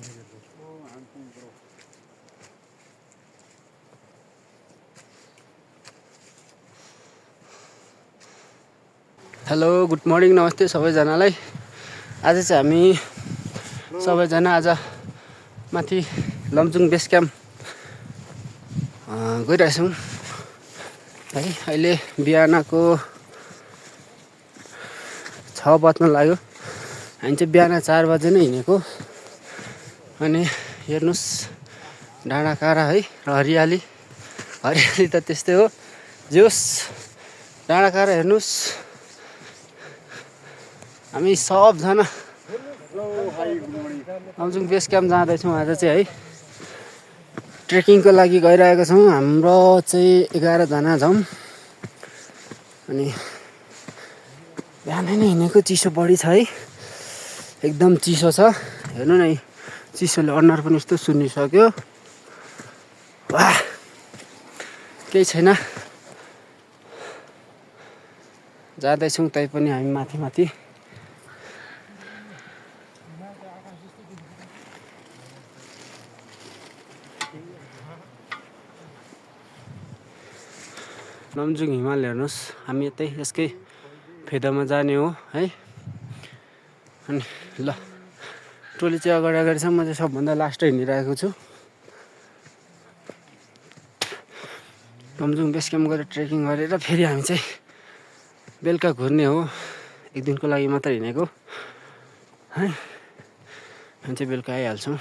Hello good morning नमस्ते सबैजनालाई। आज चाहिँ हामी सबैजना आज माथि लमजुङ बेस क्याम्प गइरहेछौँ है। अहिले बिहानको 6 बज्न लाग्यो। हामी चाहिँ बिहान 4 बजे नै हिँडेको। अनि हेर्नुहोस् डाँडाकाँडा है र हरियाली त त्यस्तै हो। जोस् डाँडाकाँडा हेर्नुहोस्। हामी सबजना लमजुङ बेस क्याम्प जाँदैछौँ आज चाहिँ है। ट्रेकिङको लागि गइरहेको छौँ। हाम्रो चाहिँ 11 जना छौँ। अनि बिहानै नै हिँडेको। चिसो बढी छ है, एकदम चिसो छ। हेर्नु न चिसोले अनुहार पनि यस्तो सुनिसक्यो। वाह केही छैन, जाँदैछौँ तै पनि हामी माथि माथि। लमजुङ हिमाल हेर्नुहोस्। हामी यतै यसकै फेदामा जाने हो है। अनि ल टोली चाहिँ अगाडि अगाडि छ। म चाहिँ सबभन्दा लास्ट हिँडिरहेको छु। लमजुङ बेस क्याम्प गएर ट्रेकिङ गरेर फेरि हामी चाहिँ बेलुका घुर्ने हो। एक दिनको लागि मात्र हिँडेको है। हामी चाहिँ बेलुका आइहाल्छौँ।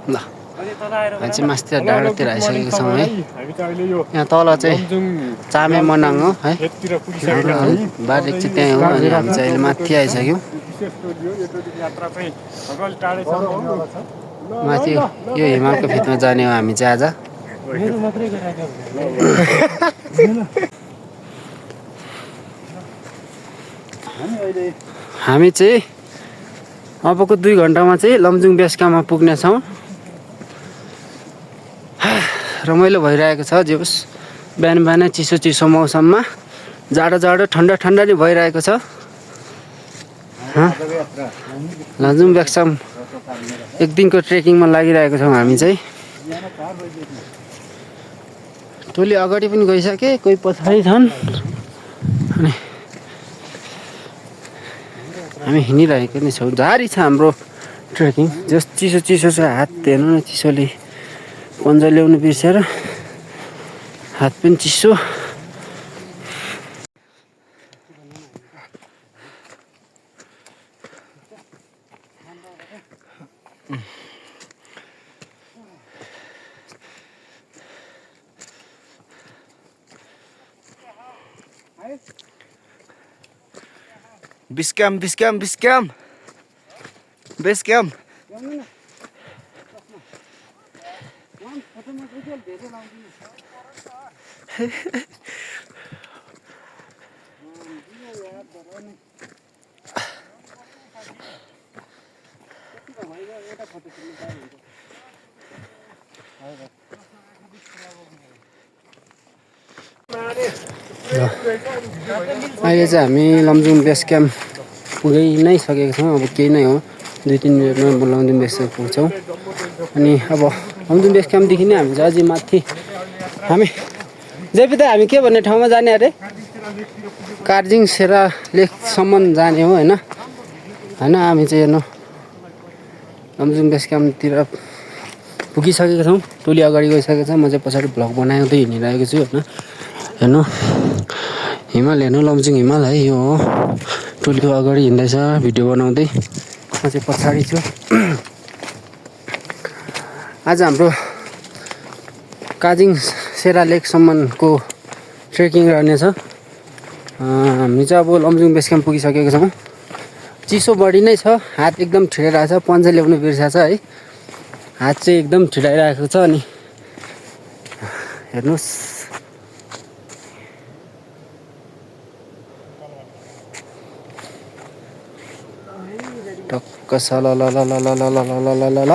ल हामी चाहिँ मास्तिर डाँडातिर आइसकेको छौँ है। यहाँ तल चाहिँ चामे मनाङ हो है। बारेक चाहिँ त्यहीँ हो। अनि हामी चाहिँ अहिले माथि आइसक्यौँ। माथि यो हिमालको फेदमा जाने हो हामी चाहिँ आज। हामी चाहिँ अबको 2 घन्टामा चाहिँ लमजुङ बेस क्याम्पमा पुग्नेछौँ। रमाइलो भइरहेको छ। जे होस् बिहान बिहानै चिसो चिसो मौसममा जाडो जाडो ठन्डा ठन्डा नै भइरहेको छ। लमजुङ बेस क्याम्प एक दिनको ट्रेकिङमा लागिरहेको छौँ हामी चाहिँ। टोली अगाडि पनि गइसके, कोही पछाडि छन्। अनि हामी हिँडिरहेको नै छौँ। जारी छ हाम्रो ट्रेकिङ। जस चिसो चिसो छ, हात हेर्नु न चिसोले पन्जा ल्याउनु बिर्सेर हात पनि चिसो। बिस्क्याम बिस्क्याम बिस्क्याम बेस क्याम्प। अहिले चाहिँ हामी लमजुङ बेस क्याम्प पुगै नै सकेको छौँ। अब केही नै हो, 2-3 मिनटमा लमजुङ बेस क्याम्प पुग्छौँ। अनि अब लमजुङ बेस क्याम्पदेखि नै हामी चाहिँ अझै माथि हामी जेपिता हामी के भन्ने ठाउँमा जाने अरे? कार्जिङ सेरा लेकसम्म जाने हो होइन। हामी चाहिँ हेर्नु लमजुङ बेस क्याम्पतिर पुगिसकेको छौँ। टोली अगाडि गइसकेको छ। म चाहिँ पछाडि भ्लग बनाउँदै हिँडिरहेको छु होइन। हेर्नु हिमाल हेर्नु, लमजुङ हिमाल है यो हो। टोलीको अगाडि हिँड्दैछ भिडियो बनाउँदै, म चाहिँ पछाडि छु। आज हाम्रो काजिङ सेरा लेकसम्मको ट्रेकिङ रहनेछ। हामी चाहिँ अब लमजुङ बेस क्याम्प पुगिसकेको छौँ। चिसो बढी नै छ, हात एकदम ठिडाइरहेको छ। पन्जा ल्याउनु बिर्सेको छ है। हात चाहिँ एकदम ठिडाइरहेको छ। अनि हेर्नुहोस् टक्क छ। ल ल ल ल ल ल ल ल ल ल ल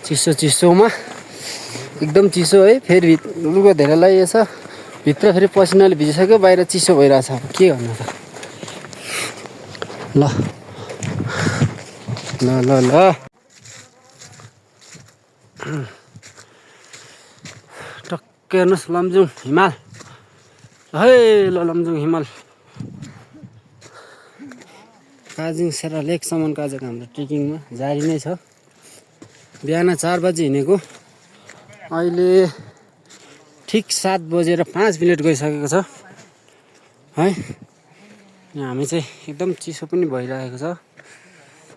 चिसो चिसोमा एकदम चिसो है। फेरि लुगा धेरै लगाइएको छ। भित्र फेरि पसिनाले भिजिसक्यो, बाहिर चिसो भइरहेछ। के गर्नु त। ल ल ल ल टक्कै हेर्नुहोस् लमजुङ हिमाल है ल लमजुङ हिमाल ताजिङ सेरा लेकसम्मको आजको हाम्रो ट्रेकिङमा जारी नै छ। बिहान 4 बजी हिँडेको अहिले ठिक 7:05 गइसकेको छ है। यहाँ हामी चाहिँ एकदम चिसो पनि भइरहेको छ,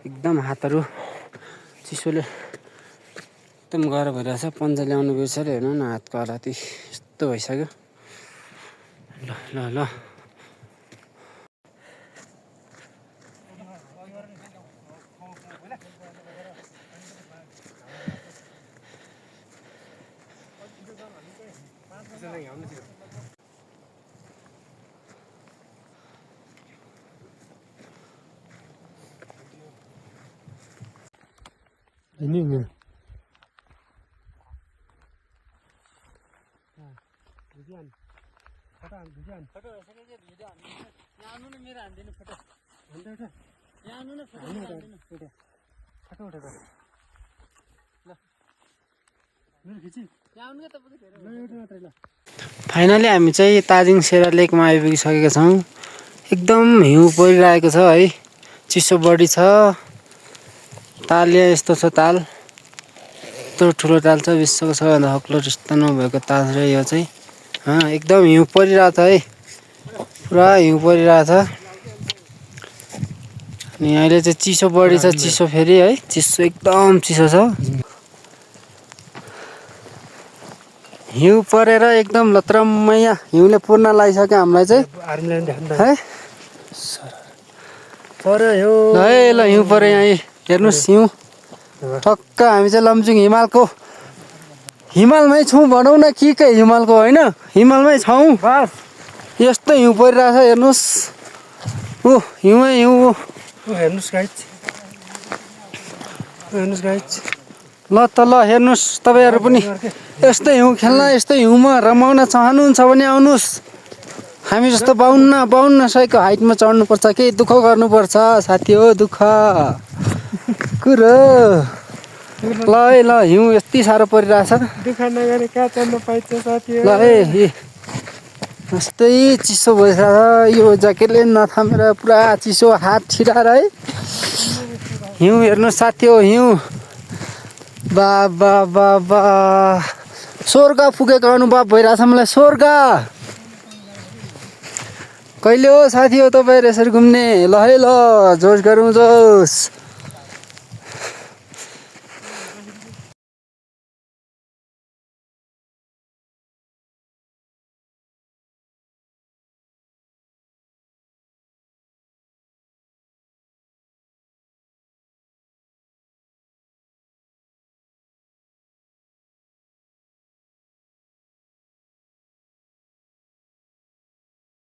एकदम हातहरू चिसोले एकदम गाह्रो भइरहेछ। पन्जा ल्याउनु बिर्सेर हेर्नु न हातको हालत यस्तो भइसक्यो। ल ल ल फाइनली हामी चाहिँ ताजिङ सेरा लेकमा आइपुगिसकेका छौँ। एकदम हिउँ परिरहेको छ है, चिसो बढी छ। ताल यस्तो छ, ताल यत्रो ठुलो ताल छ, विश्वको सबैभन्दा अग्लो स्थान भएको ताल र यो चाहिँ एकदम हिउँ परिरहेको छ है, पुरा हिउँ परिरहेको छ। अनि अहिले चाहिँ चिसो बढी छ, चिसो फेरि है, चिसो एकदम चिसो छ। हिउँ परेर एकदम लत्रमैया हिउँले पूर्ण लगाइसक्यो हामीलाई चाहिँ है। है ल हिउँ पऱ्यो यहाँ हेर्नुहोस् हिउँ टक्क। हामी चाहिँ लमजुङ हिमालको हिमालमै छौँ भनौँ न, के हिमालको होइन, हिमालमै छौँ। यस्तो हिउँ परिरहेछ हेर्नुहोस्, ऊ हिउँै हिउँ हेर्नुहोस् गाइज। ल त ल हेर्नुहोस् तपाईँहरू पनि यस्तो हिउँ खेल्न, यस्तो हिउँमा रमाउन चाहनुहुन्छ भने आउनुहोस्। हामी जस्तो 52 सयको हाइटमा चढ्नुपर्छ, केही दुःख गर्नुपर्छ साथी हो, दुःख कुरो। ल है ल हिउँ यति साह्रो परिरहेछ, दुःख नगरे कहाँ चढ्नु पाइन्छ साथी। ल है यस्तै चिसो भइरहेछ, यो ज्याकेटले नथामेर पुरा चिसो हात छिराएर है। हिउँ हेर्नुहोस् साथी हो, हिउँ बा बा बा बा स्वर्ग पुगेको अनुभव भइरहेछ मलाई, स्वर्ग। कहिले हो साथी हो तपाईँहरू यसरी घुम्ने? ल है ल जोस गरौँ जोस।